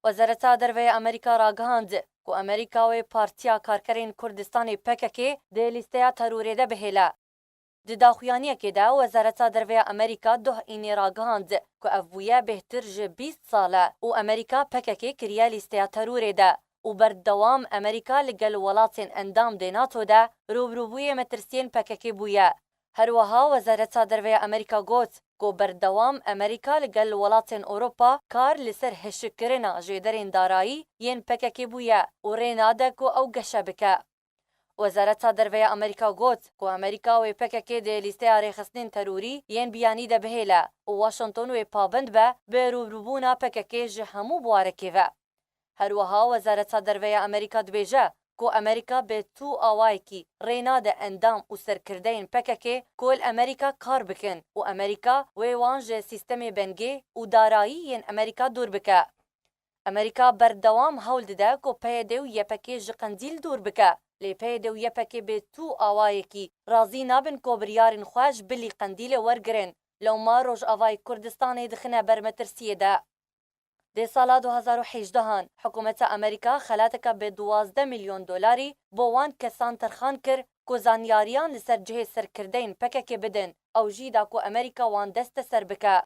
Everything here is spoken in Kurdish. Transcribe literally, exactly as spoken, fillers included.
Wezareta Derve ya Amerîka ragihand ku Amerîka wê Partiya Karkerên Kurdistanê P K K di lîsteya terorê de bihêle. Di daxuyaniyekê de, Wezareta Derve ya Amerîka doh înê ragihand ku ev bûye bêhtir ji bîst sal e û Amerîka P K K kiriye lîsteya terorê de û berdewam Amerîka li gel welatên endam di NATO de rûbirûbûyê metirsiyên P K K bûye. Her wiha Wezareta Derve ya Amerîka got ku berdewam Amerîka li gel welatên Ewropa kar li ser hişkkirina jêderên darayî yên P K K bûye û rê nade ku ew geşe bike. Wezareta Derve ya Amerîka got ku Amerîka wê P K K di lîsteya rêxistinên terorî yên biyanî de bihêle û Washington wê pabend be bi rûbirûbûna P K K ji hemû biwarekê ve. Her wiha Wezareta Derve ya Amerîka dibêje ku Amerîka bi tu awayekî rê nade endam û serkirdeyên P K K ku li Amerîka kar bikin û Amerîka wê wan ji sîstemê bengê û darayî yên Amerîka dûr bike. Amerîka berdewam hewl dide ku P Y D û Y P G ji qendîl dûr bike, lê P Y D û Y P G bi tu awayekî razî nabin ku biryarên xwe ji bilî qendîlê wergirin, lewma Rojavayê Kurdistanê dixine ber metirsiyê de. Di sala du hazar û hejdehan, hikûmeta Amerîka xelateke bi duwazdeh milyon dolarî bo wan kesan terxan kir ku zanyariyan li ser cihê serkirdeyên P K K bidin, ew jî da ku Amerîka wan desteser bike.